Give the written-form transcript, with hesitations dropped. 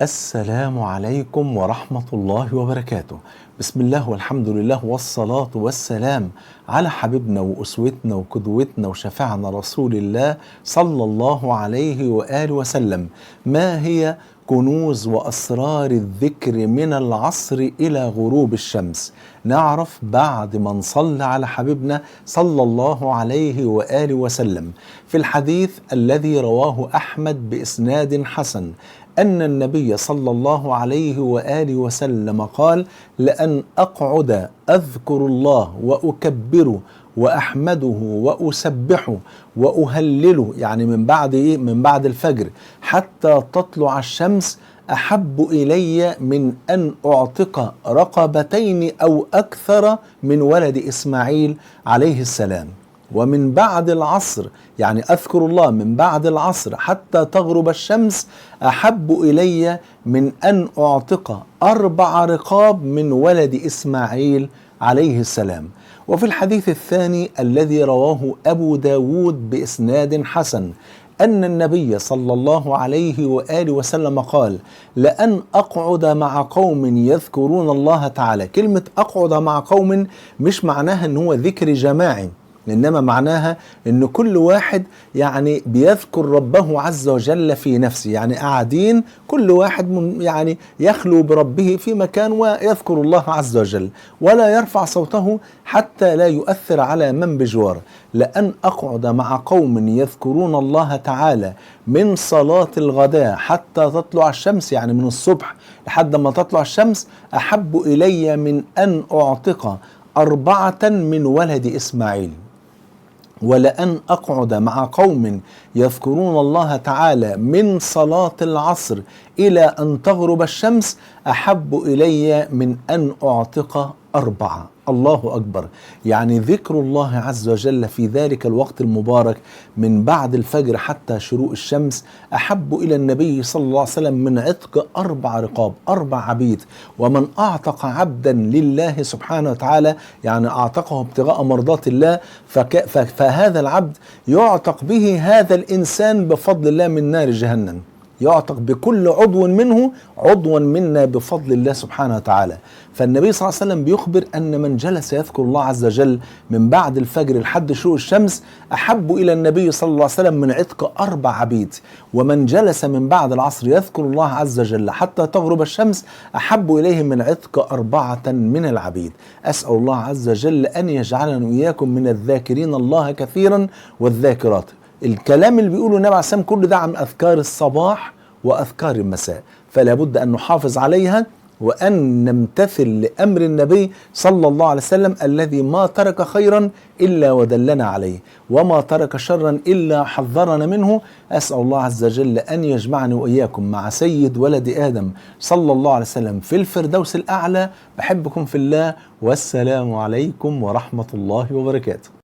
السلام عليكم ورحمة الله وبركاته. بسم الله والحمد لله والصلاة والسلام على حبيبنا وأسوتنا وقدوتنا وشفعنا رسول الله صلى الله عليه وآله وسلم. ما هي كنوز وأسرار الذكر من العصر إلى غروب الشمس؟ نعرف بعد ما نصلي على حبيبنا صلى الله عليه وآله وسلم. في الحديث الذي رواه أحمد بإسناد حسن أن النبي صلى الله عليه وآله وسلم قال: لأن أقعد أذكر الله وأكبره وأحمده وأسبحه وأهلله، يعني من بعد إيه؟ من بعد الفجر حتى تطلع الشمس، أحب إلي من أن أعتق رقبتين أو أكثر من ولد إسماعيل عليه السلام. ومن بعد العصر، يعني أذكر الله من بعد العصر حتى تغرب الشمس، أحب إلي من أن أعتق 4 رقاب من ولد إسماعيل عليه السلام. وفي الحديث الثاني الذي رواه أبو داود بإسناد حسن أن النبي صلى الله عليه وآله وسلم قال: لأن أقعد مع قوم يذكرون الله تعالى. كلمة أقعد مع قوم مش معناها أن هو ذكر جماعي، إنما معناها أن كل واحد يعني بيذكر ربه عز وجل في نفسه، يعني قاعدين كل واحد يعني يخلو بربه في مكان ويذكر الله عز وجل ولا يرفع صوته حتى لا يؤثر على من بجواره. لأن أقعد مع قوم يذكرون الله تعالى من صلاة الغداء حتى تطلع الشمس، يعني من الصبح لحد ما تطلع الشمس، أحب إلي من أن أعتق 4 من ولد إسماعيل. ولأن أقعد مع قوم يذكرون الله تعالى من صلاة العصر إلى أن تغرب الشمس أحب إلي من أن أعتق 4. الله أكبر. يعني ذكر الله عز وجل في ذلك الوقت المبارك من بعد الفجر حتى شروق الشمس أحب إلى النبي صلى الله عليه وسلم من عتق 4 رقاب، 4 عبيد. ومن أعتق عبدا لله سبحانه وتعالى، يعني أعتقه ابتغاء مرضات الله، فهذا العبد يعتق به هذا الإنسان بفضل الله من نار جهنم، يعتق بكل عضو منه عضوا منا بفضل الله سبحانه وتعالى. فالنبي صلى الله عليه وسلم بيخبر أن من جلس يذكر الله عز وجل من بعد الفجر لحد شروق الشمس أحب إلى النبي صلى الله عليه وسلم من عتق 4 عبيد، ومن جلس من بعد العصر يذكر الله عز وجل حتى تغرب الشمس أحب إليه من عتق 4 من العبيد. أسأل الله عز وجل أن يجعلنا وإياكم من الذاكرين الله كثيرا والذاكرات. الكلام اللي بيقوله النبي عليه الصلاة والسلام كله ده عن أذكار الصباح وأذكار المساء، فلا بد أن نحافظ عليها وأن نمتثل لأمر النبي صلى الله عليه وسلم الذي ما ترك خيرا إلا ودلنا عليه، وما ترك شرا إلا حذرنا منه. أسأل الله عز وجل أن يجمعني وإياكم مع سيد ولد آدم صلى الله عليه وسلم في الفردوس الأعلى. بحبكم في الله، والسلام عليكم ورحمة الله وبركاته.